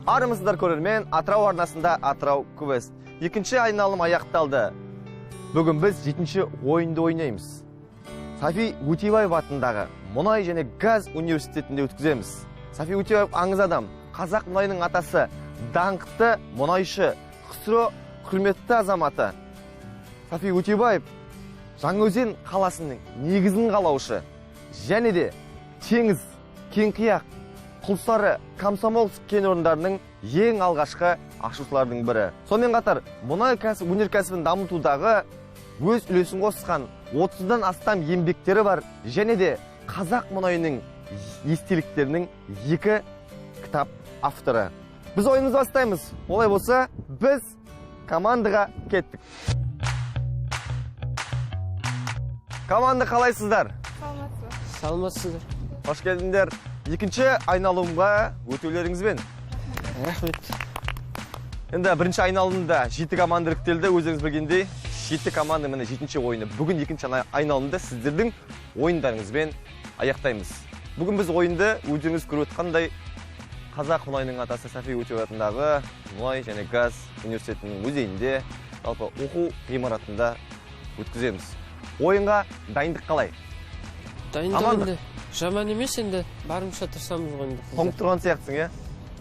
Армысыздар көрермен, Атырау арнасында Атырау квест. Екінші айналым аяқталды. Бүгін біз 7-ші ойынды ойнаймыз. Сафи Өтебаев атындағы мұнай және газ университетінде өткіземіз. Сафи Өтебаев аңыз адам, қазақ мұнайының атасы, даңқты мұнайшы, КСРО құрметті азаматы. Сафи Өтебаев Жаңаөзен қаласының негізін қалаушы, және де Теңіз, Кеңқияқ, Құлсары, Комсомольск кен орындарының ең алғашқы ашушылардың бірі. Сонымен қатар мұнай өнеркәсібін дамытудағы өз үлесін қосқан 30-дан астам еңбектері бар, және де қазақ мұнайының естеліктерінің 2 кітап авторы. Біз ойынымызды бастаймыз. Олай болса, біз командаға кеттік. Команда, қалайсыздар? Саламатсыздар. Саламатсыздар. Қош келдіңдер. Екінші айналымға өтулеріңізбен. Рахмет. Енді бірінші айналымда 7 команда іріктелді. Өздеріңіз білгендей, 7 команда міне 7-ші ойыны. Бүгін екінші айналымда сіздердің ойындарыңызбен аяқтаймыз. Бүгін біз ойынды өздеріңіз көріп отқандай қазақ мұнайының атасы Сафи Өтебаев атындағы мұнай және газ университетінің музейінде, жалпы оқу ғимаратында өткіземіз. Ойынға дайындық қалай? Дайындық енді жаман емес, енді барынша тырысамыз ғой енді. Тоңып тұрған сияқтысың, иә?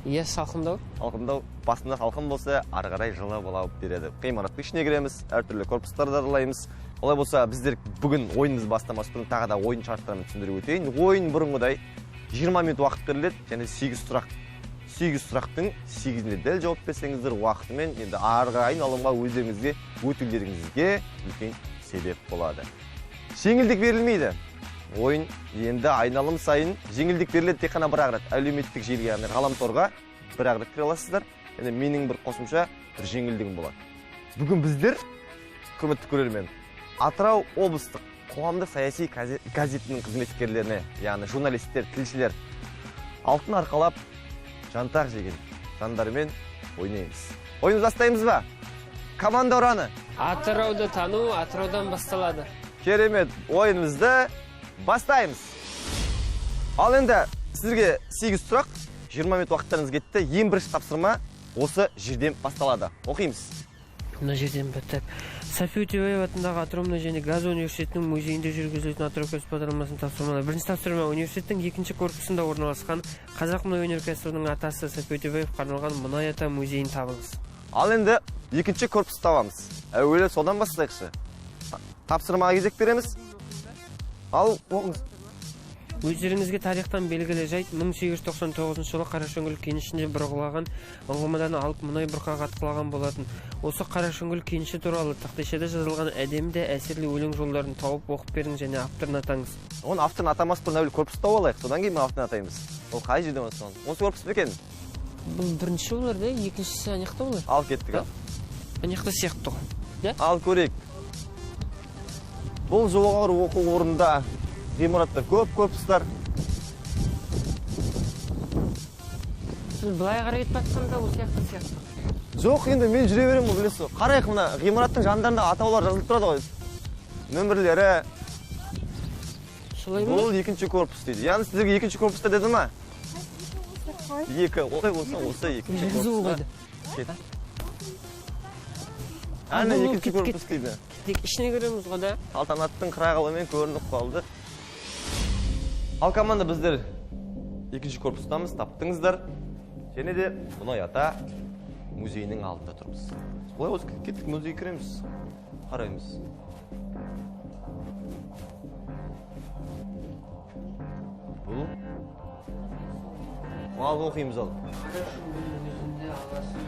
Иә, салқындау. Салқындау, басында салқын болса, ары қарай жылы бола береді. Ғимараттың ішіне кіреміз, әртүрлі корпустарды аралаймыз. Олай болса, біздер бүгін ойынымызды бастамас бұрын тағы да ойын шарттарын түсіндіріп өтейін. Ойын бұрынғыдай 20 минут уақыт беріледі, және 8 сұрақ. 8 сұрақтың 8-іне дәл жауап берсеңіздер, уақытымен енді ары қарай айналымға өздеріңізге өтулеріңізге үлкен себеп болады. Жеңілдік берілмейді. Ойын енді айналым сайын жеңілдік беріледі тек қана бір-ақ рет. Әлеуметтік желіге, яғни ғаламторға бір-ақ рет кіре аласыздар. Және менің бір қосымша бір жеңілдігім болады. Бүгін біздер, құрметті көрермен, Атырау облыстық қоғамдық саяси газетінің қызметкерлеріне, яғни журналистер, тілшілер алтын арқалап жантақ жеген жандармен ойнаймыз. Ойынымызды бастаймыз ба? Команда ұраны. Атырауды тану Атыраудан басталады. Керемет, ойынымызды бастаймыз. Ал енді сіздерге 8 сұрақ, 20 минут уақыттарыңыз кетті. Ең бірінші тапсырма осы жерден басталады. Оқимыз. Мына жерден бітіп. Сафи Өтебаев атындағы Атырау мұнай және газ университетінің музейінде жүргізілетін Атырау квест бағдарламасының тапсырмалары. Бірінші тапсырма: университеттің екінші корпусында орналасқан қазақ мұнай өнеркәсібінің атасы Сафи Өтебаевқа арналған мұнай ата музейін табыңыз. Ал енді екінші корпусты табамыз. Әуелі содан бастайықшы. Тапсырмаға кезек береміз. Ал оқыңыз. Өздеріңізге тарихтан белгілі жайт, 1899 жылы Қарашөңгіл кенішінде бұрғылаған ұңғымадан алып мұнай бұрқақ атқылаған болатын. Осы Қарашөңгіл кеніші туралы тақтайшада жазылған әдемі де әсерлі өлең жолдарын тауып оқып беріңіз және авторын атаңыз. Оны авторын атамас бұрын әуелі корпусты тауып алайық, содан кейін авторын атаймыз. Ол қай жерде орналасқан? Осы корпус па екен? Бұл бірінші болар да, екіншісі ана жақта болар. Ал кеттік, ал. Ана жақта сияқты ғой. Да? Ал көрейік. Бұл жоғары оқу орнында ғимараттар көп, корпустар. Сіз былай қарай кетіп жатқанда осы жақта сияқты. Жоқ, енді мен жүре беремін ғой, білесіз ғой. Қарайық, мына ғимараттың жандарында атаулар жазылып тұрады ғой. Нөмірлері. Солай ма? Бұл екінші корпус дейді. Яғни сіздерге екінші корпуста деді ма? Екі. Олай болса, осы екінші корпуста. Әне екінші корпус дейді. Тек ішіне кіреміз ғой да. Салтанаттың қырағылымен көрініп қалды. Ал команда, біздер екінші корпустамыз, таптыңыздар. Және де мұнай ата музейінің алдында тұрмыз. Олай болса, кеттік, музейге кіреміз. Қараймыз. Бұл. Ал оқимыз ал. Қарашөңгіл өзінде аласың,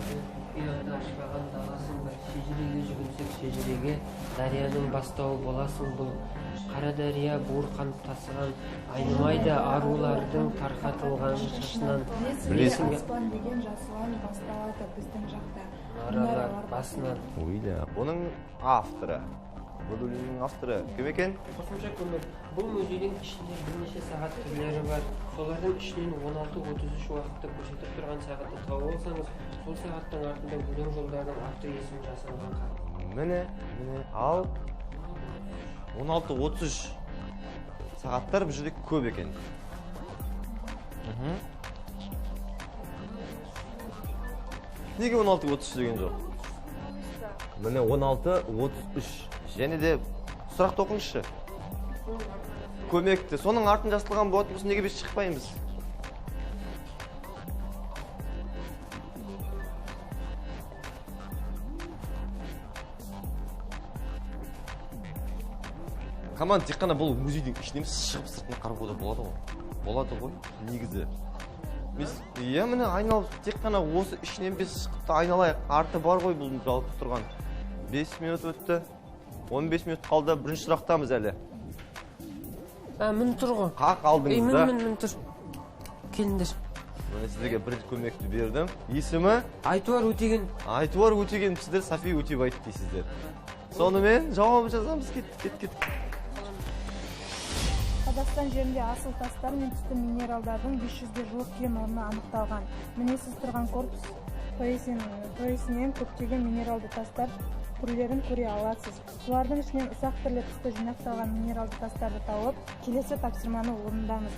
ұянды ашпаған даласың бір. Шежіреге жүгінсек шежіреге, дарияның бастауы боласың бұл. Қара дария буырқанып тасыған, айнымайды арулардың тарқатылған шашынан. Білесің бе? Аспан деген жасұлан басталады біздің жақта. Мұнаралар басынан. Ойла. Бұның авторы. Бұл өлеңнің авторы кім екен? Қосымша көмек. Бұл музейдің ішінде бірнеше сағат түрлері бар. Солардың ішінен 16:33 уақытты көрсетіп тұрған сағатты тауып алсаңыз, сол сағаттың артында өлең жолдарының автор есімі жасалған қағаз. Міне, міне, ал 16:33 сағаттар бұл жерде көп екен. Неге 16:33 деген жоқ? Міне 16:33. Және де сұрақты оқыңызшы. Көмекті. Соның артын жасалған болатын болса, неге біз шықпаймыз? Команда тек қана бұл музейдің ішіне емес, шығып сыртына қарауға да болады ғой. Болады ғой, негізі. Иә, міне айналып тек қана осы ішінен біз шығып та айналайық. Арты бар ғой бұл жалпы тұрған. 5 минут өтті. 15 минут қалды. Бірінші сұрақтамыз әлі. Мін тұр ғой. Қақ алдыңызда. Мін тұр. Келіңдер. Міне сіздерге бір көмекті бердім. Есімі? Айтуар Өтеген. Айтуар Өтеген, сіздер София Өтебаев дейсіздер. Сонымен жауабын жазамыз. Кеттік, кеттік. Қазақстан жерінде асыл тастар мен түсті минералдардың 500-ге жуық кен орны анықталған. Міне сіз тұрған корпус фойесінен көптеген минералды тастар түрлерін көре аласыз. Солардың ішінен ұсақ түрлі түсті жинақталған минералды тастарды тауып, келесі тапсырманы орындаңыз.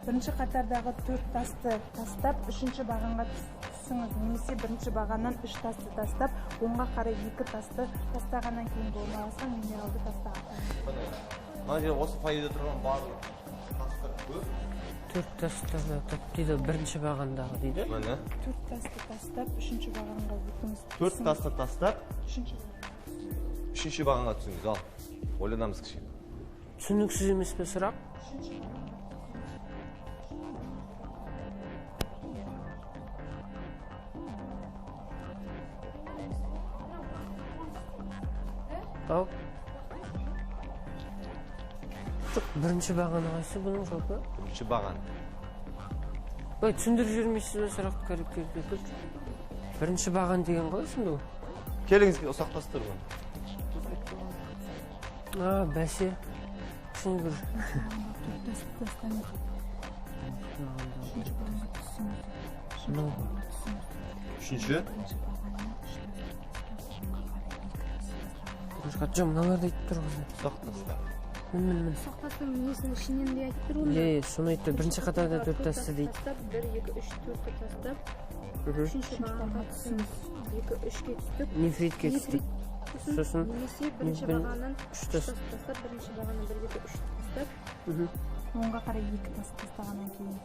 Бірінші қатардағы 4 тасты тастап, үшінші бағанға түсіңіз, немесе бірінші бағаннан 3 тасты тастап, оңға қарай 2 тасты тастағаннан кейін орналасқан минералды тасты атаңыз. Мына жерде осы фойеде тұрған барлық тастар көп. 4 тасты тап дейді, бірінші бағандағы дейді. Міне. 4 тасты тастап, үшінші бағанға өтіңіз. 4 тасты тастап, үшінші бағанға түсіңіз. Ал, ойланамыз кішкене. Түсініксіз емес пе сұрақ? Ау. Жоқ, бірінші бағаны қайсы бұның жалпы? Бірінші баған. Ой, түсіндіріп жібермейсіз бе сұрақты корректировать? Бірінші баған деген қалай сонда ол? Келіңіз, ұсақ тастар бұны. А, бәсе. Кішкене бір. Үшінші. Жоқ, мыналарды айтып тұр ғой. Ұсақ тастар. Мін. Ұсақ тастың несінің ішінен де айтып тұр ғой. Е, соны айтты. Бірінші қатарда 4 тасты дейді. Тастап, 1, 2, 3, 4 тастап. Үшінші бағанға түсіңіз. 2, 3-ке түстік. Нефритке түстік. Сосын немесе бірінші бағаннан 3 3 тас. тас тастап, бірінші бағаннан 1, 2, 3 тастап. Оңға қарай 2 тас тастағаннан кейін.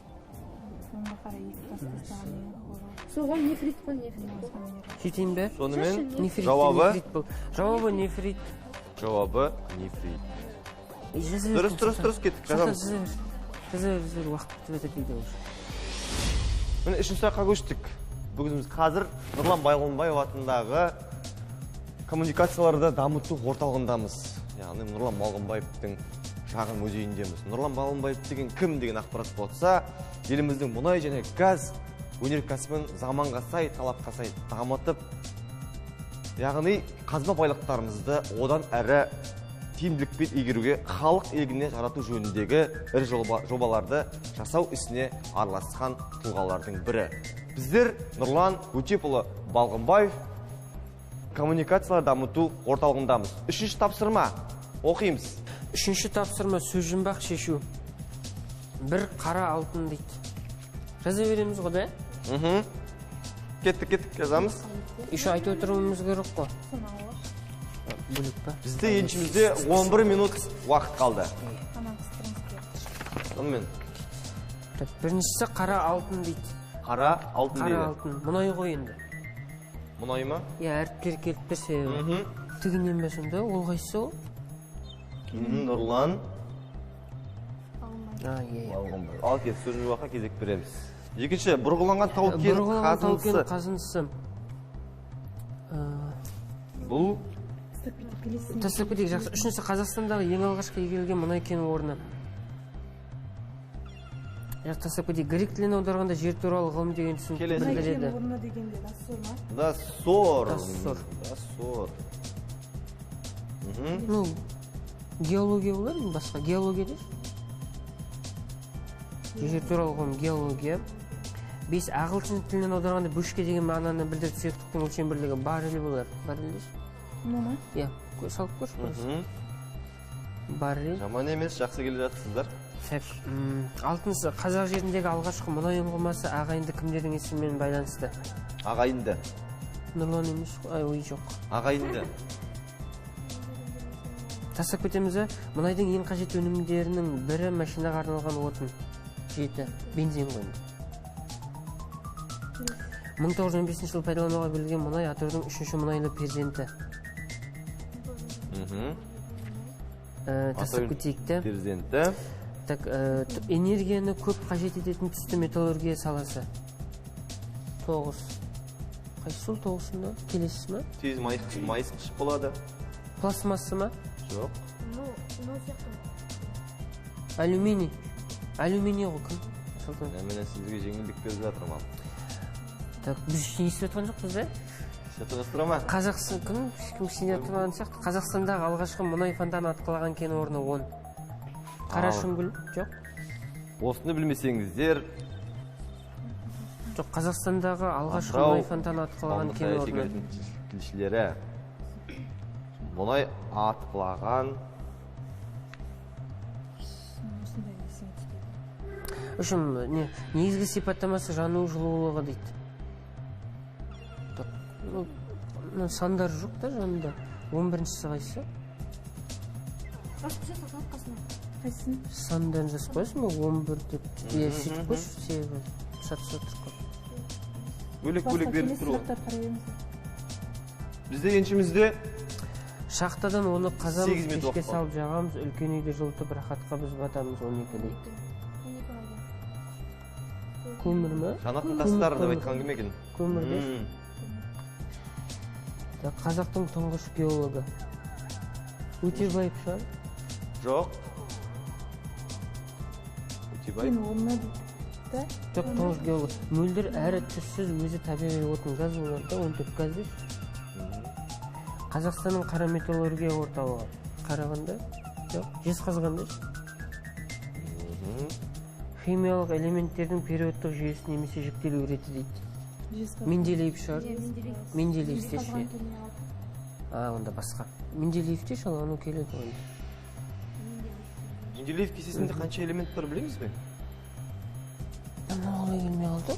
Оңға қарай 2 тас тастағаннан кейін. Соған нефрит қой, нефрит қой. Сөйтейін бе? Сонымен Нефрит, жауабы? нефрит бұл. Жауабы нефрит. Жауабы нефрит. Жаза бер, Дұрыс, дұрыс, дұрыс, кеттік, жазамыз. Жаза бер, жаза бер, жаза бер, уақыт бітіп жатыр дейді уже. Міне үшінші сұраққа көштік. Бүгін біз қазір Нұрлан Балғынбаев атындағы коммуникацияларды дамыту орталығындамыз. Яғни Нұрлан Балғынбаевтың шағын музейіндеміз. Нұрлан Балғынбаев деген кім деген ақпарат болса, еліміздің мұнай және газ өнеркәсібін заманға сай, талапқа сай дамытып, яғни қазба байлықтарымызды одан әрі тиімділікпен игеруге, халық игілігіне жарату жөніндегі ірі жобаларды жасау ісіне араласқан тұлғалардың бірі. Біздер Нұрлан Өтепұлы Балғынбаев коммуникациялар дамыту орталығындамыз. Үшінші тапсырма оқимыз. Үшінші тапсырма сөз жұмбақ шешу. Бір қара алтын дейді. Жаза береміз ғой да? Кеттік, кеттік, жазамыз. Еще айтып отыруымыз керек қой. Бөлек па? Бізде еншімізде 11 минут уақыт қалды. Сонымен. Так, біріншісі қара алтын дейді. Қара алтын Қара дейді. алтын. Мұнай ғой енді. Мұнай ма? Иә, әріптер келіп тұр себебі. Тігінен бе сонда? Ол қайсысы ол? Нұрлан. А, иә, иә. Балғынбаев. Ал кет, сөз жұмбаққа кезек береміз. Екінші, бұрғыланған тау-кен Бұрғыланған тау-кен қазындысы. қазындысы. Бұл Тастап кетейік, жақсы. Үшіншісі, Қазақстандағы ең алғашқы игерілген мұнай кен орны. Жақсы, тастап кетейік. Грек тілінен аударғанда жер туралы ғылым деген түсінікті Келесі. білдіреді. Мұнай кен орны дегенде Доссор ма? Доссор. Доссор. Доссор. Ну, геология болар ма басқа? Геология деші? Жер туралы ғылым, геология. 5 ағылшын тілінен аударғанда бөшке деген мағынаны білдіріп сұйықтықтың өлшем бірлігі баррель болар. Баррель деші? Ну ма? Иә, салып көрші, просто. Баррель. Жаман емес, жақсы келе жатсыздар. Так, алтыншысы, қазақ жеріндегі алғашқы мұнай ұңғымасы ағайынды кімдердің есімімен байланысты? Ағайынды. Нұрлан емес қой. Ай, ой, жоқ. Ағайынды. Тастап кетеміз, ә? Мұнайдың ең қажетті өнімдерінің бірі машинаға арналған отын. 7. Бензин ғой енді. 1915 жылы пайдалануға берілген мұнай Атыраудың үшінші мұнайлы перзенті. Тастап кетейік те. Перзенті. Так, энергияны көп қажет ететін түсті металлургия саласы. 9. Қайсысы ол 9-ында? Келесісі ма? Тез майысқыш болады. Пластмассы ма? Жоқ. Алюминий. Алюминий ғой кім? Сұлтан. Міне сізге жеңілдік беріп жатырмын ал. Так, біз ештеңе естіп жатқан жоқпыз, да? Шатастыра ма? Қазақстан кім? Ешкім ештеңе айтпаған сияқты. Қазақстандағы алғашқы мұнай фонтаны атқылаған кен орны 10. Қарашүңгіл, жоқ? Осыны білмесеңіздер. Жоқ, Қазақстандағы алғашқы мұнай фонтаны атқылаған кен орны. Тілшілері. Мұнай атқылаған. Үшін, не, негізгі сипаттамасы жану жылулығы дейді. Ну, сандар жоқ та жанында. 11-шісі қайсысы? Қайсысын? Сандарын жазып қоясың ба? 11 деп. Е, сөйтіп қойшы, себебі шатысып отыр қой. Бөлек-бөлек беріп тұр ғой. Бізде еншімізде шахтадан оны қазамыз, пешке салып жағамыз, үлкен үйді жылытып, рахатқа біз батамыз, 12 дейді. Көмір ме? Жанатын тастар деп айтқан кім екен? Көмір де. Қазақтың тұңғыш геологы. Өтебаев шығар? Жоқ. Өтебаев. Жоқ, тұңғыш геолог. Мөлдір әрі түссіз өзі табиғи отын газ болады да, 14 газ деші. Қазақстанның қара металлургия орталығы. Қарағанды? Жоқ, Жезқазған деші. Химиялық элементтердің периодтық жүйесі немесе жіктелу реті дейді. Менделеев шығар? Менделеев деші. А, онда басқа. Менделеев деші, ал анау келеді ғой. Менделеев кестесінде қанша элемент бар білеміз бе? Мынау қалай келмей қалды?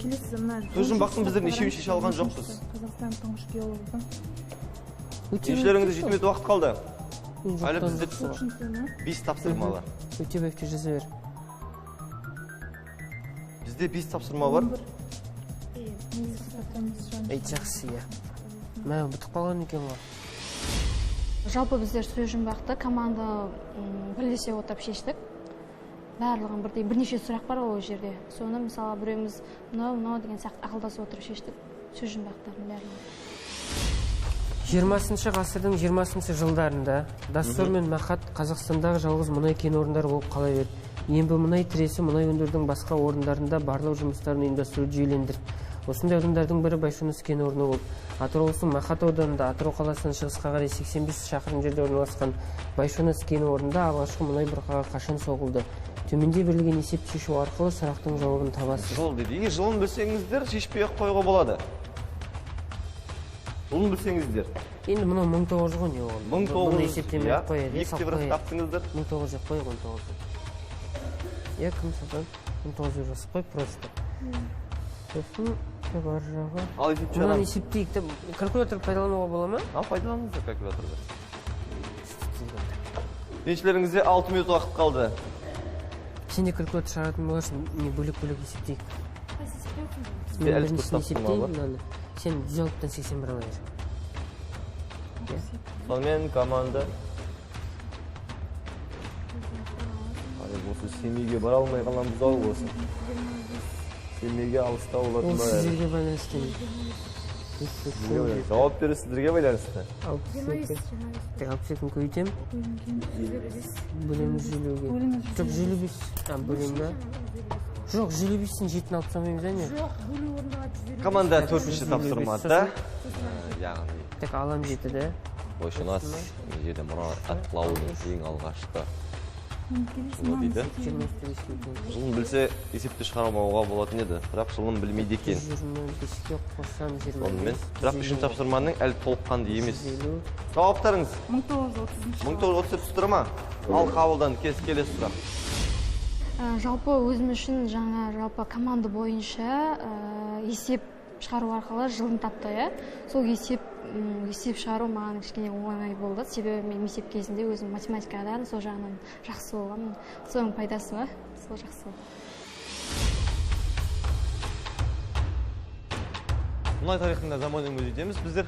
Келесі мына. Сөз жұмбақтың біздер нешеуін шеше алған жоқпыз. Қазақстан тұңғыш геологы. Еншілеріңізде 7 минут уақыт қалды. Әлі бізде 5 тапсырма бар. Өтебаевты жаза бер. Бізде 5 тапсырма бар. Ей, жақсы, иә. Мә, бітіп қалған екен ғой. Жалпы біздер сөз жұмбақты команда бірлесе отырып шештік. Барлығын бірдей бірнеше сұрақ бар ол жерде. Соны мысалы біреуміз мынау мынау деген сияқты ақылдасып отырып шештік сөз жұмбақтардың барлығын. 20-шы ғасырдың 20-шы жылдарында Доссор мен Мақат Қазақстандағы жалғыз мұнай кен орындары болып қала берді. Ембі мұнай тресі мұнай өндірудің басқа орындарында барлау жұмыстарын ұйымдастыруды жүйелендірді. Осындай орындардың бірі Байшонос кен орны болды. Атырау облысының Мақат ауданында Атырау қаласынан шығысқа қарай 85 шақырым жерде орналасқан Байшонос кен орнында алғашқы мұнай бұрқағы қашан соғылды? Төменде берілген есеп шешу арқылы сұрақтың жауабын табасыз. Жыл дейді. Егер жылын білсеңіздер, шешпей ақ қоюға болады. Жылын білсеңіздер. Енді мынау 1900 ғой не ол? 1900 есептемей ақ қояды. Екі те бір таптыңыздар. 1900 деп қояйық, 1900. Иә, кім сатады? 1900 жазып қой просто. Сосын бар жағы. Ал есептеп мынаны есептейік те, калькулятор пайдалануға бола ма? Ал пайдаланыңыздар калькуляторды. Еншілеріңізде 6 минут уақыт қалды. Сен де калькулятор шығаратын боларсың, не бөлек-бөлек есептейік. Бізде әлі Мен біріншісін төрт тапсырма есептейін бар. мынаны. Сен 106-тан 81 ала бер. Сонымен команда. Ай, осы Семейге бара алмай қаламыз ау осы. Семейге алыстау болатын Ол ба? сіздерге байланысты. Жауап беру сіздерге байланысты. 62. Так, 62-ні көбейтемін. Бөлеміз 150-ге. Жоқ, 155. А, бөлем ба? Жоқ, 155-тен 7-ні алып тастамаймыз, ә, не? Жоқ, бөлу орындалады 155. Команда төртінші тапсырмада, яғни Так, алам 7-ді. Бойшынас жерде мұра атқылаудың ең алғашқы жылы дейді. Жылын білсе есепті шығара алмауға болатын еді, бірақ жылын білмейді екен. 25-ке қосам жиырма Сонымен, бес, бірақ үшінші тапсырманың әлі толыққанды емес. жүз елу. Жауаптарыңыз? 1930-шы. 1930 түсіп тұр ма? Ал қабылдан кес келесі сұрақ. Жалпы өзім үшін жаңа, жалпы команда бойынша есеп шығару арқылы жылын тапты, иә. Сол есеп шығару маған кішкене оңай болды, себебі мен мектеп кезінде өзім математикадан сол жағынан жақсы болғанмын. Соның пайдасы ма, сол жақсы болды. Мұнай тарихында заман өмір жетеміз біздер.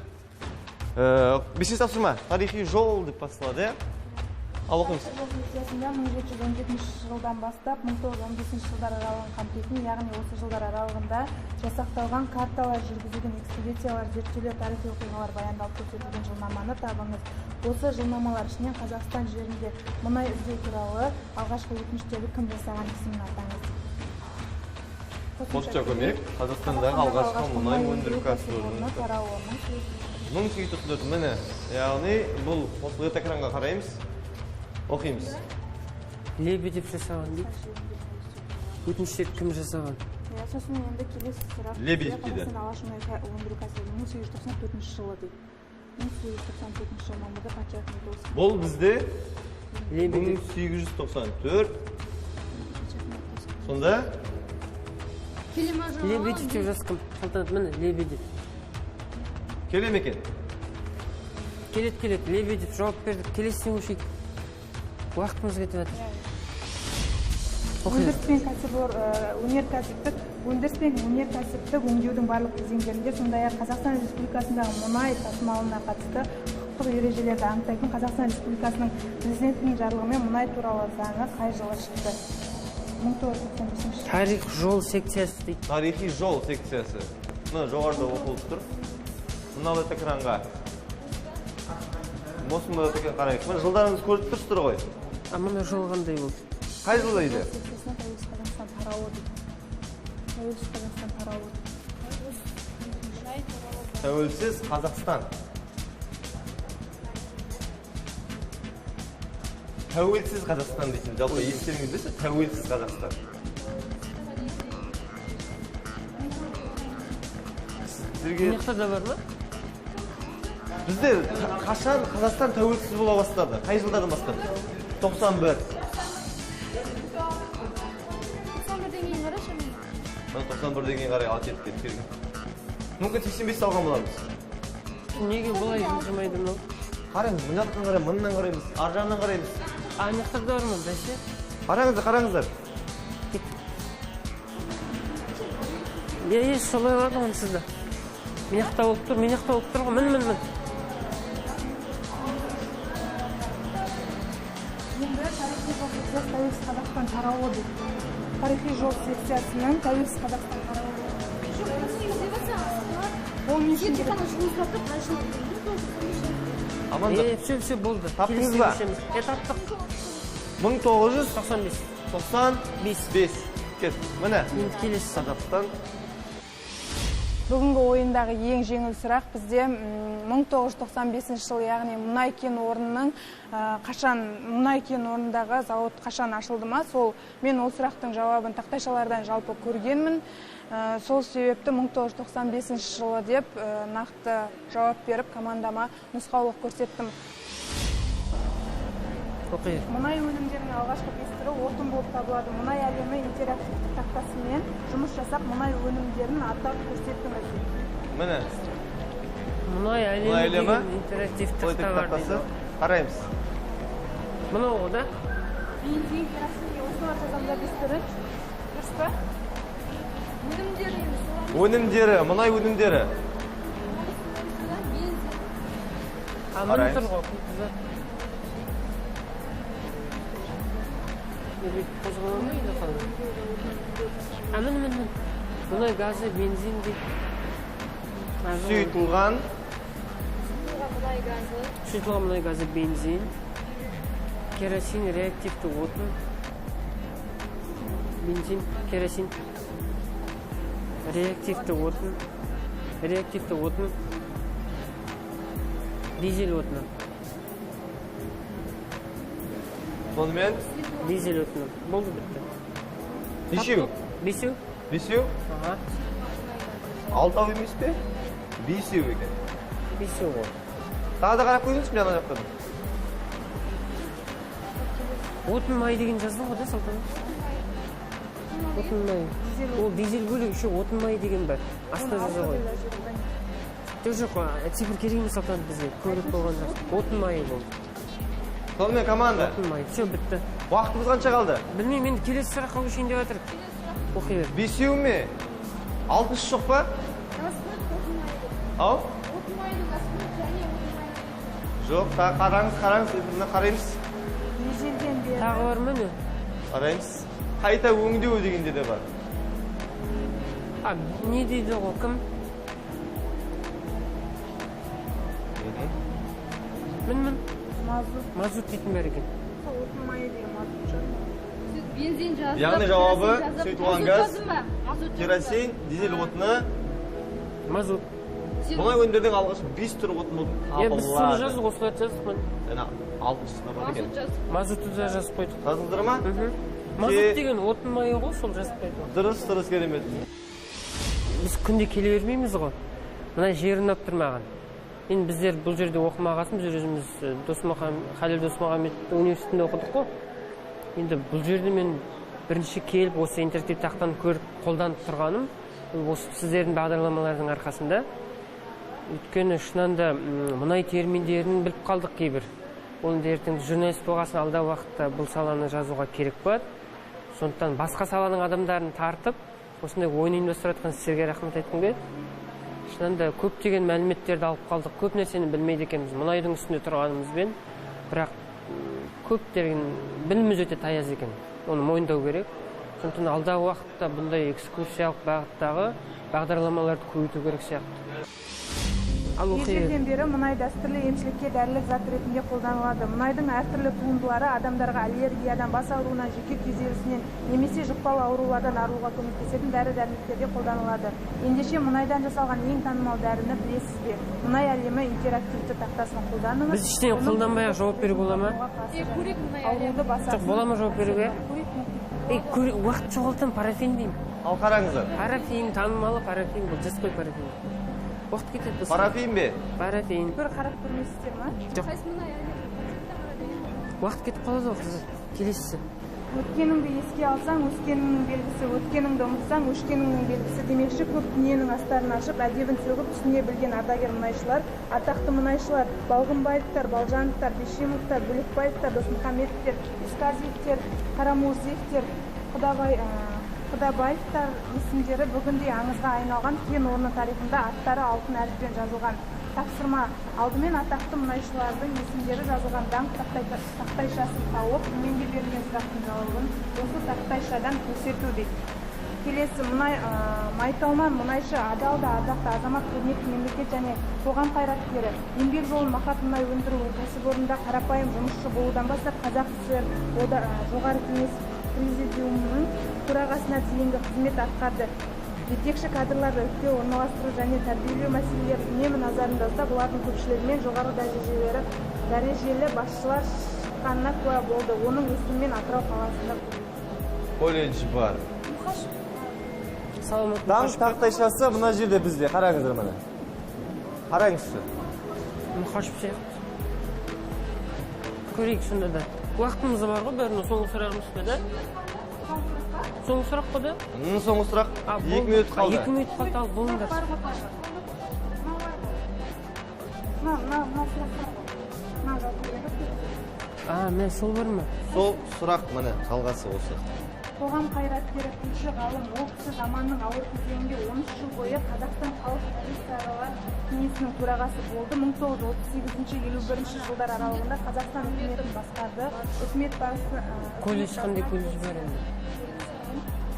Бесінші тапсырма тарихи жол деп басталады, иә? Ал оқыңыз. Жол секциясында 1717 жылдан бастап 1915 жылдар аралығын қамтитын, яғни осы жылдар аралығында жасақталған карталар, жүргізілген экспедициялар, зерттеулер, тарихи оқиғалар баяндалып көрсетілген жылнаманы табыңыз. Осы жылнамалар ішінен Қазақстан жерінде мұнай іздеу туралы алғашқы өтініштерді кім жасаған, есімін атаңыз. Қосымша көмек. Қазақстандағы алғашқы мұнай өндіру кәсіпорнының тарауы 1894. Міне, яғни бұл осы экранға қараймыз. Оқимыз. Лебедев жасаған дейді. Өтініштер кім жасаған? Сосын енді келесі сұрақ. Лебедев дейді. Қазақстан алғашқы мұнай өндіру кәсіпорны 1894 жылы дейді. 1894 жылы мамырда патша үкіметі осы. Бұл бізде Лебедев. 1894. Сонда Лебедев деп жазған. Салтанат, міне Лебедев. Келе ме екен? Келеді, келеді. Лебедев жауап берді. Келесіне көшейік. Уақытымыз кетіп жатыр. Өндіріс пен өнеркәсіптік, өндіріс пен өнеркәсіптік өңдеудің барлық кезеңдерінде, сондай-ақ Қазақстан Республикасындағы мұнай тасымалына қатысты құқықтық ережелерді анықтайтын Қазақстан Республикасының Президентінің жарлығымен мұнай туралы заңы қай жылы шықты? 1995 жылы. Тарих жол секциясы дейді. Тарихи жол секциясы. Мына жоғарыда оқылып тұр. Мынау экранға. Осында да қарайық. Мына жылдарыңызды көріп тұрсыздар ғой. А мына жол қандай болды? Қай жылда еді? Секциясына Тәуелсіз Қазақстан тарауы дейді. Тәуелсіз Қазақстан тарауы дейді. Тәуелсіз Қазақстан. Тәуелсіз Қазақстан дейтін жалпы естеріңізде ме? Тәуелсіз Қазақстан. Сіздерге Мына жақта да бар ма? Бізде қашан Қазақстан тәуелсіз бола бастады? Қай жылдардан бастап? 91. 91-ден кейін қарашы мен. Мына 91-ден кейін қарай алып кетіп кеткен. Мүмкін 85 алған боламыз. Неге бұлай жылжымайды мынау? Қараңыз, мына жақтан қараймыз, мындан қараймыз, ар жағынан қараймыз. А, мына жақта да бар ма, бәсе? Қараңыздар, қараңыздар. Е, е, солай болады онсыз да. Мына жақта болып тұр, мына жақта болып тұр ғой, мін, мін, мін. Енді тарихи жол секциясы Тәуелсіз Қазақстан тарауы дейді. Тарихи жол секциясының Тәуелсіз Қазақстан тарауы. Ол не үшін керек? Амандық. Е, все, все, болды. Таптыңыз ба? Келесі көшеміз. Е, таптық. Мың тоғыз жүз тоқсан бес. тоқсан Бес. бес. Кет. Міне. Енді келесі. Қазақстан. Бүгінгі ойындағы ең жеңіл сұрақ бізде, мың тоғыз жүз тоқсан бесінші жыл, яғни мұнай кен орнының, қашан, мұнай кен орнындағы зауыт қашан ашылды ма, сол мен ол сұрақтың жауабын тақтайшалардан жалпы көргенмін. Сол себепті мың тоғыз жүз тоқсан бесінші жылы деп, нақты жауап беріп командама нұсқаулық көрсеттім. Оқиық. Мұнай өнімдерінің алғашқы бес түрі отын болып табылады. Мұнай әлемі интерактивті тақтасымен жұмыс жасап, мұнай өнімдерін атап көрсеттіңіз. Міне. Мұнай әлемі Мұнай әлемі деген интерактивті Қой тақта бар тақтасы. дейді. Қараймыз. Мынау ғой, да? Бензин, керосин, осылар жазамыз бес түрі. Дұрыс па? Өнімдері енді солар. Өнімдері, мұнай өнімдері. А, міне Қараймыз. тұр ғой, А, міне, міне, міне. Мұнай газы, бензин дейді. Сұйытылған. Сұйытылған мұнай газы, бензин. Керосин, реактивті отын. Бензин, керосин. Реактивті отын. Реактивті отын. Дизель отыны. Сонымен? Дизель отыны. Болды, бітті. Нешеу? Бесеу. Бесеу? Аха. Алтау емес пе? Бесеу екен. Бесеу ғой. Тағы да қарап көріңізші мына жақтан. Отын май деген жаздың ғой да, Салтанат? Отын майы. Ол дизель бөлек, еще отын майы деген бар. Астына жаза ғой. Жоқ, цифр керек емес Салтанат бізге. Көріп болған жақсы. Отын майы болды. Сонымен команда. Отын майы. Все, бітті. Уақытымыз қанша қалды? Білмеймін, енді келесі сұраққа көшейін деп жатыр. Оқи бер. Бесеу ме? Алтыншы жоқ па? Ау? Жоқ, тағы қараңыз, қараңыз, мына қараймыз. Ежелден бері. Тағы бар ма не? Қараймыз. Қайта өңдеу дегенде де бар. А, не дейді ғой, кім? Мін. Мазут. Мазут дейтін бар екен. Отын майы деген мазут шығар. Бензин жаздық. Яғни жауабы сұйытылған газ, керосин, керосин, дизель отыны, Мазут. мұнай өнімдердің алғашқы 5 түрі отын болып Иә, біз соны табылады. жаздық, осыларды жаздық міне. Және алтыншысында бар екен. Мазутты да жазып қойдық. Жаздыңыздар ма? Мазут деген отын майы ғой, сол жазып қойдық. Дұрыс, дұрыс, керемет. Біз күнде келе бермейміз ғой. Мына жер ұнап тұр маған. Енді біздер бұл жерде оқымағасын, біз өзіміз Халил Досмұхамед университетінде оқыдық қой. Енді бұл жерде мен бірінші келіп осы интерактив тақтаны көріп қолданып тұрғаным осы сіздердің бағдарламалардың арқасында. Өйткені шынында да мұнай терминдерін біліп қалдық кейбір. Оны да ертең журналист болғасын алдағы уақытта бұл саланы жазуға керек болады. Сондықтан басқа саланың адамдарын тартып, осындай ойын ұйымдастырып жатқан сіздерге рахмет айтқым келеді. Шынында да көптеген мәліметтерді алып қалдық, көп нәрсені білмейді екенбіз мұнайдың үстінде тұрғанымызбен, бірақ көптеген біліміміз өте таяз екен, оны мойындау керек. Сондықтан алдағы уақытта бұндай экскурсиялық бағыттағы бағдарламаларды көбейту керек сияқты. Ал оқи бер. Ежелден бері мұнай дәстүрлі емшілікке дәрілік зат ретінде қолданылады. Мұнайдың әртүрлі туындылары адамдарға аллергиядан, бас ауруынан, жүйке күйзелісінен немесе жұқпалы аурулардан арылуға көмектесетін дәрі-дәрмектерде қолданылады. Ендеше мұнайдан жасалған ең танымал дәріні білесіз бе? Мұнай әлемі интерактивті тақтасын қолданыңыз. Біз ештеңе қолданбай-ақ жауап беруге бола ма? Ауруды басатын. Жоқ, бола ма жауап беруге? Ей, уақыт жоғалтам, парафин деймін. Ал қараңыздар. Парафин, танымалы парафин, бұл жазып қой парафин. Уақыт кетеді бізге. Парафин бе? Парафин. Бір қарап көрмейсіздер ма? Жоқ. Уақыт кетіп қалады ғой, қызы. Келесісі. Өткеніңді еске алсаң, өскеніңнің белгісі, өткеніңді ұмытсаң, өшкеніңнің белгісі демекші, көп дүниенің астарын ашып, әдебін сөгіп, түсіне білген ардагер мұнайшылар, атақты мұнайшылар, Балғынбаевтар, Балжановтар, Бешимовтар, Бөлекбаевтар, Досмұхамедовтер, Исказиевтер, Қарамурзиевтер, Құдабаевтар есімдері бүгінде аңызға айналған кен орны тарихында аттары алтын әріппен жазылған. Тапсырма: алдымен атақты мұнайшылардың есімдері жазылған даңқ тақтайшасын тауып, төменде берілген сұрақтың жауабын осы тақтайшадан көрсету дейді. Келесі Майталман мұнайшы, адал да ардақты азамат, көрнекті мемлекет және қоғам қайраткері. Еңбек жолын Мақат мұнай өндіру кәсіпорнында қарапайым жұмысшы болудан бастап Қазақ ССР Жоғары Кеңес Президиумының төрағасына дейінгі қызмет атқарды. Жетекші кадрларды іріктеу, орналастыру және тәрбиелеу мәселелері үнемі назарында ұстап, олардың көпшілігімен жоғары дәрежелі басшылар шыққанына куә болды. Оның есімімен Атырау қаласында колледж бар. Саламат. Даңқ тақтайшасы мына жерде бізде. Қараңыздар міне. Қараңызшы. Мұқашев сияқты. Көрейік сонда да. Уақытымыз бар ғой, бәріне соңғы сұрағымыз ба да? Соңғы сұрақ қой да? Соңғы сұрақ. 2 минут қалды. 2 минут қалды, ал болыңдар. Мен сол бар ма? Сол сұрақ міне, жалғасы осы. Қоғам қайраткері, тілші ғалым, ол кісі заманның ауыр кезеңінде 13 жыл бойы Қазақстан халық комиссарлар кеңесінің төрағасы болды. 1938-51 жылдар аралығында Қазақстан үкіметін басқарды. Үкімет басы Колледж қандай колледж бар енді?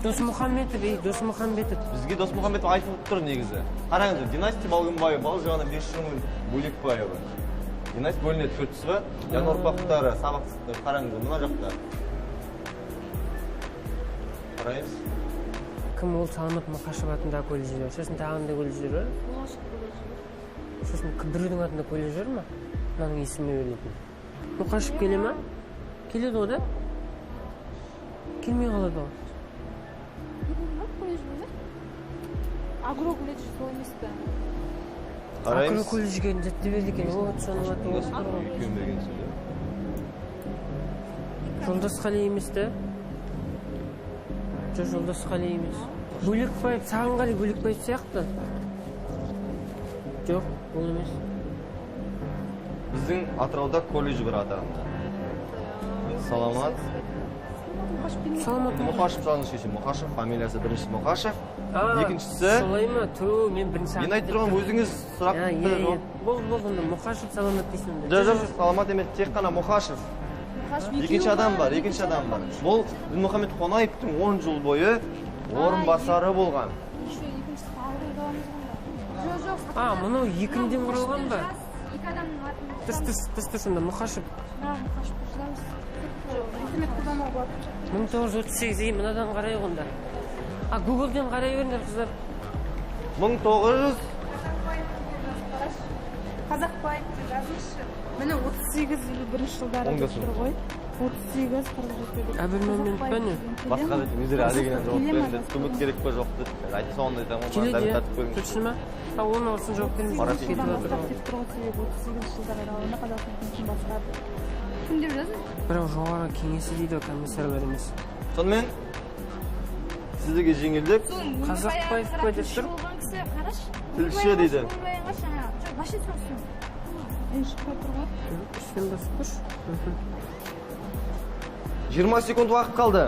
Досмұхамбетов, ей, Досмұхамбетов. Бізге Досмұхамбетов айтылып тұр негізі. Қараңыздар, династия Балғынбаева, Балжаны, Бесжыңгүл, Бөлекбаева. Династия бөлінеді, көрдіңіз ба? Яғни ұрпақтары, сабақтастар, қараңыздар, мына жақта. Қараймыз. Кім ол? Саламат Мұқашев атындағы колледж бар. Сосын тағы қандай колледждер бар? Сосын біреудің атында колледж бар ма? Мынаның есімі берілетін. Мұқашев келе ма? Келеді ғой да? Келмей қалады ғой. Агро колледж сол емес пе? Қараймыз. Агро колледжге зерттей берді екен. Вот соның аты осы тұр ғой. Үлкен берген сөйле. Жолдасқали емес те? Жоқ, Жолдасқали емес. Бөлекбаев, Сағынғали Бөлекбаев сияқты. Жоқ, ол емес. Біздің Атырауда колледж бар атағында. Саламат. Саламат. Мұқашев жалғыз шешім. Мұқашев фамилиясы бірінші Мұқашев. Екіншісі. Солай ма? Ту, мен бірінші. Мен айтып тұрғаным өзіңіз сұрақты жауап. Болды, болды, онда Мұқашев Саламат дейсің онда. Жоқ, жоқ, Саламат емес, тек қана Мұқашев. Екінші адам бар, екінші адам бар. Бұл Дінмұхамед Қонаевтың 10 жыл бойы орынбасары болған. А, мынау екінден құралған ба? Тыс, тыс, тыс, онда Мұқашев. 1938, мынадан қарайық онда. А, Гуглден қарай беріңдер, қыздар. 1900 Қазақбаев деп жазыңызшы. Міне 38-51 жылдары деп тұр ғой. 38-47. Әбілмәмбет па не? Басқа да өздері әлегінен жауап беріңдер. Көмек керек пе жоқ деп. Айта салғанда айтамын ғой. Келеді, точно ма? А, оны олсын жауап бермейміз. Деп тұр ғой, себебі 38 жылдар аралығында Қазақстан үкіметін басқарды. Кім деп жаздың? Бірақ жоғары кеңесі дейді ғой, комиссарлар емес. Сонымен сіздерге жеңілдік. Қазақбаев па деп тұр? Тілші дейді. Үстінен басып көрші. 20 секунд уақыт қалды.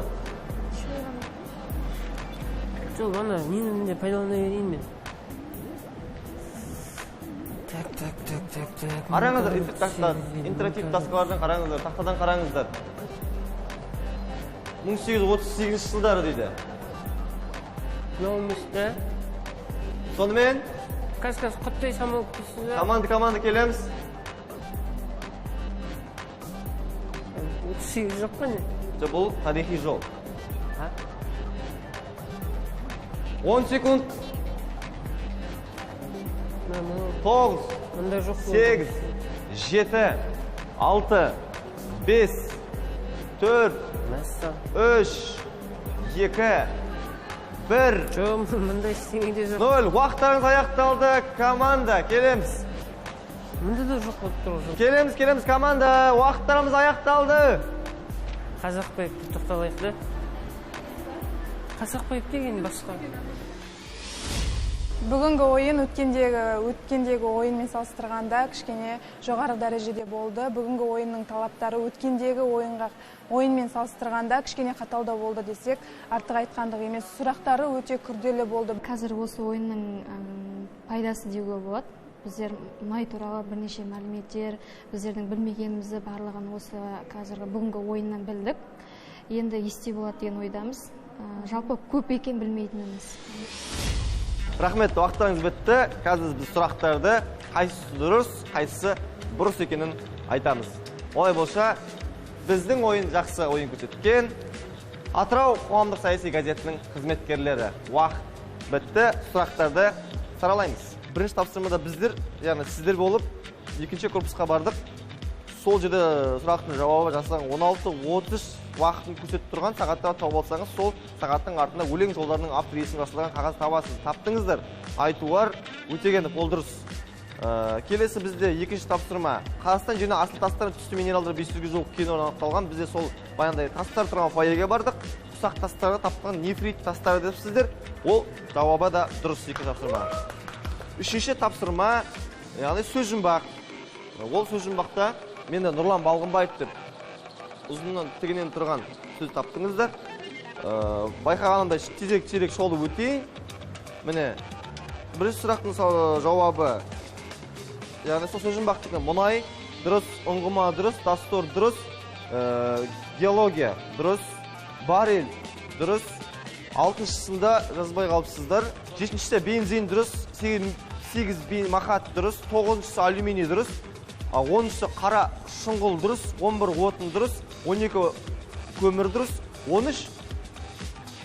Жоқ, ана нені де пайдалана берейін мен. Так, так, так, так, так. Қараңыздар, интерактив доскалардан қараңыздар, тақтадан қараңыздар. 1838 жылдары дейді. Мынау емес та. Сонымен? Қазір, қазір, құттай самал күтесіз. Команда, команда келеміз. 38 жоқ па не? Жоқ, бұл тарихи жол. 10 секунд. 9, 8, 7, 6, 5, 4, 3, 2, 1. Жоқ, мындай ештеңе де жоқ. 0. Уақыттарыңыз аяқталды. Команда, келеміз. Мында да жоқ болып тұр ғой. Келеміз, келеміз, команда. Уақыттарымыз аяқталды. Қазақбаев деп тоқталайық да. Қазақбаев деген басқа. Бүгінгі ойын өткендегі ойынмен салыстырғанда кішкене жоғары дәрежеде болды. Бүгінгі ойынның талаптары өткендегі ойынмен салыстырғанда кішкене қаталдау болды десек, артық айтқандық емес. Сұрақтары өте күрделі болды. Қазір осы ойынның пайдасы деуге болады. Біздер мұнай туралы бірнеше мәліметтер, біздердің білмегенімізді барлығын осы қазіргі бүгінгі ойыннан білдік. Енді есте болады деген ойдамыз. Жалпы көп екен білмейтініміз. Рахмет, уақыттарыңыз бітті. Қазір біз сұрақтарды қайсысы дұрыс, қайсысы бұрыс екенін айтамыз. Олай болса, біздің ойын жақсы ойын көрсеткен Атырау қоғамдық саяси газетінің қызметкерлері. Уақыт бітті, сұрақтарды саралаймыз. Бірінші тапсырмада біздер, яғни сіздер болып, екінші корпусқа бардық. Сол жерде сұрақтың жауабы жасаған 16:30 уақытын көрсетіп тұрған сағаттар тауып алсаңыз, сол сағаттың артында өлең жолдарының автор есімі жазылған қағаз табасыз. Таптыңыздар. Айтуар Өтегенов, ол дұрыс. Келесі бізде екінші тапсырма. Қазақстан жеріне асыл тастар, түсті минералдар 500-ге жуық кен орны анықталған. Бізде сол баяғыдай тастар тұрған фойеге бардық. Ұсақ тастарды тапқан нефрит тастары деп сіздер. Ол жауабы да дұрыс екінші тапсырма. Үшінші тапсырма, яғни сөз жұмбақ. Ол сөз жұмбақта мені Нұрлан Балғынбаев деп ұзыннан тігінен тұрған сөз таптыңыздар. Байқағанымдай тезірек шолып өтейін. Міне, бірінші сұрақтың жауабы, яғни сол сөз жұмбақтікі мұнай дұрыс, ұңғыма дұрыс, дастур дұрыс, геология дұрыс, баррель дұрыс. Алтыншысында жазбай қалыпсыздар. Жетіншісі бензин дұрыс, 8 махат дұрыс, 9-шысы алюминий дұрыс, 10-шысы қара шұңғыл дұрыс, 11 отын дұрыс, 12 көмір дұрыс, 13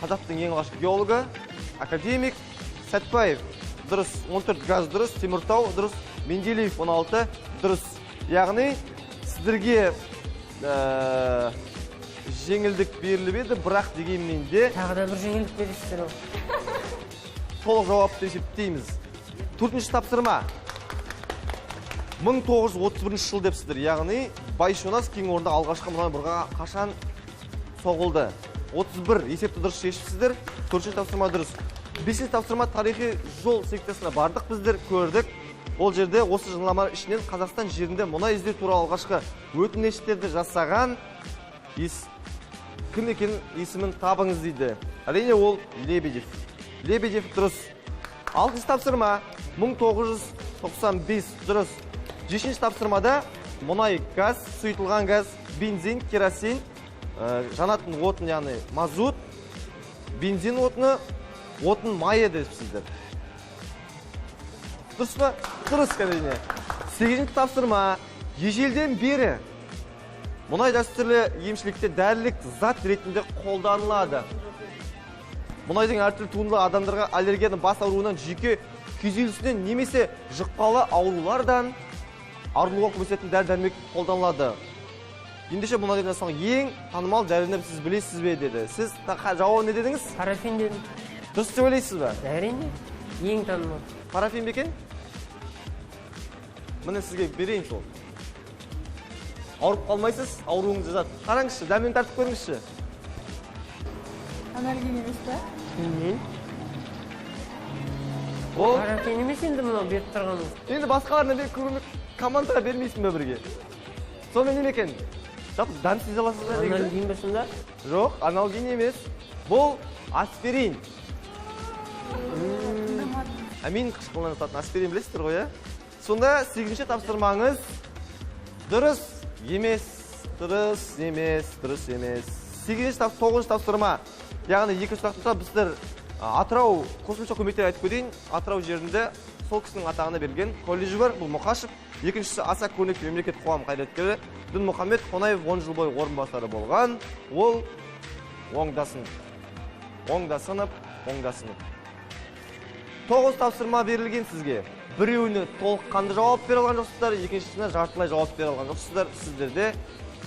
қазақтың ең алғашқы геологы, академик Сәтбаев дұрыс, 14 газ дұрыс, Теміртау дұрыс, Менделеев 16 дұрыс. Яғни сіздерге жеңілдік беріліп еді, бірақ дегенмен де тағы да бір жеңілдік бересіздер ол. Толық жауапты есептейміз. Төртінші тапсырма. 1931 жыл депсіздер, яғни Байшонас кен орнында алғашқы мұнай бұрғаға қашан соғылды? 31 есепті дұрыс шешіпсіздер. 4-ші тапсырма дұрыс. 5-ші тапсырма тарихи жол секциясына бардық біздер, көрдік. Ол жерде осы жарнамалар ішінен Қазақстан жерінде мұнай іздеу туралы алғашқы өтініштерді жасаған кім екенін есімін табыңыз дейді. Әрине ол Лебедев. Лебедев дұрыс. 6-шы тапсырма 1995 дұрыс. 7-ші тапсырмада мұнай, газ, сұйытылған газ, бензин, керосин, жанатын отын, яғни мазут, бензин отыны, отын майы депсіздер. Дұрыс па? Дұрыс, әрине. 8-ші тапсырма ежелден бері мұнай дәстүрлі емшілікте дәрілік зат ретінде қолданылады. Мұнайдың әртүрлі туындылары адамдарға аллергиядан, бас ауруынан, жүйке күйзелісінен немесе жұқпалы аурулардан арылуға көмектесетін дәрі-дәрмек қолданылады. Ендеше мұнайдан жасалған ең танымал дәріні сіз білесіз бе деді. Сіз жауабы не дедіңіз? Парафин дедім. Дұрыс деп ойлайсыз ба? Әрине, ең танымал. Парафин бе екен? Міне сізге берейін сол. Ауырып қалмайсыз, ауруыңыз жазады. Қараңызшы, дәмін тартып көріңізші. Анальгин емес пе? Білмеймін. Ол парафин емес енді мынау беріп тұрғаныңыз. Енді басқаларына бер, көмек командаға бермейсің бе бірге? Сонымен неме екен? Жалпы дәм сезе аласыз ба негізі? Анальгин бе сонда? Жоқ, анальгин емес. Бұл аспирин. Амин қышқылынан жататын аспирин білесіздер ғой, иә? Сонда 8-ші тапсырмаңыз дұрыс емес, дұрыс емес, дұрыс емес. 8-ші, 9-шы тапсырма. Яғни екі сұрақта біздер Атырау қосымша көмектер айтып кетейін. Атырау жерінде сол кісінің атағына берілген колледжі бар, бұл Мұқашев. Екіншісі аса көрнекті мемлекет қоғам қайраткері Дінмұхамед Қонаев 10 жыл бойы орынбасары болған. Ол Оңдасынов. Оңдасынов, Оңдасынов. 9 тапсырма берілген сізге. Біреуіне толыққанды жауап бере алған жоқсыздар, екіншісіне жартылай жауап бере алған жоқсыздар. Сіздерде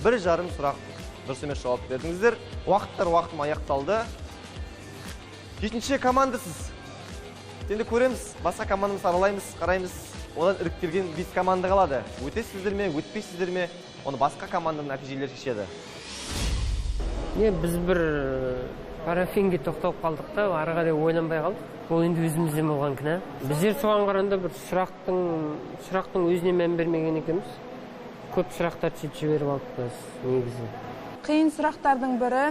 1,5 сұрақ дұрыс емес жауап бердіңіздер. Уақыттар уақытым аяқталды. 7-ші командасыз. Енді көреміз, басқа командамызды аралаймыз, қараймыз. Одан іріктелген 5 команда қалады. Өтесіздер ме, өтпейсіздер ме, оны басқа команданың нәтижелері шешеді. Не, біз бір парафинге тоқталып қалдық та, ары қарай ойланбай қалдық. Ол енді өзімізден болған кінә. Біздер соған қарағанда бір сұрақтың өзіне мән бермеген екенбіз. Көп сұрақтар сөйтіп жіберіп алдық біз негізі. Қиын сұрақтардың бірі,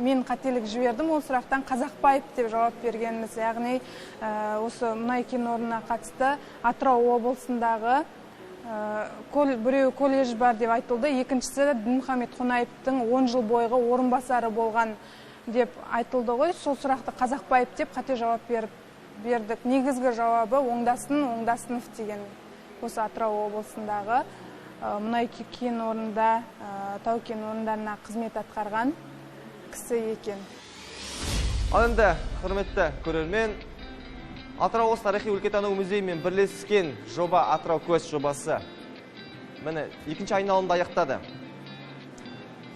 мен қателік жібердім, ол сұрақтан Қазақбаев деп жауап бергенбіз. Яғни осы мұнай кен орнына қатысты Атырау облысындағы біреу колледж бар деп айтылды, екіншісі Дінмұхамед Қонаевтың 10 жыл бойғы орынбасары болған деп айтылды ғой. Сол сұрақты Қазақбаев деп қате жауап бердік. Негізгі жауабы Оңдасын, Оңдасынов деген осы Атырау облысындағы мұнай кен орнында, тау кен орындарына қызмет атқарған кісі екен. Ал енді, құрметті көрермен, Атырау облысы тарихи өлкетану музейімен бірлескен жоба Атырау Квест жобасы міне екінші айналымды аяқтады.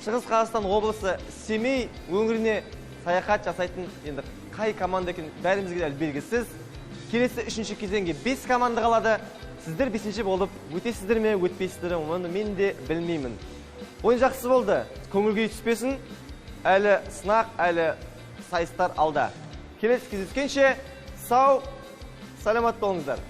Шығыс Қазақстан облысы Семей өңіріне саяхат жасайтын енді қай команда екені бәрімізге әлі белгісіз. Келесі 3-ші кезеңге 5 команда қалады. Сіздер 5-ші болып өтесіздер ме, өтпейсіздер ме, оны мен де білмеймін. Ойын жақсы болды. Көңіл күй түспесін. Әлі сынақ, әлі сайыстар алда. Келесі кездескенше сау, саламат болыңыздар.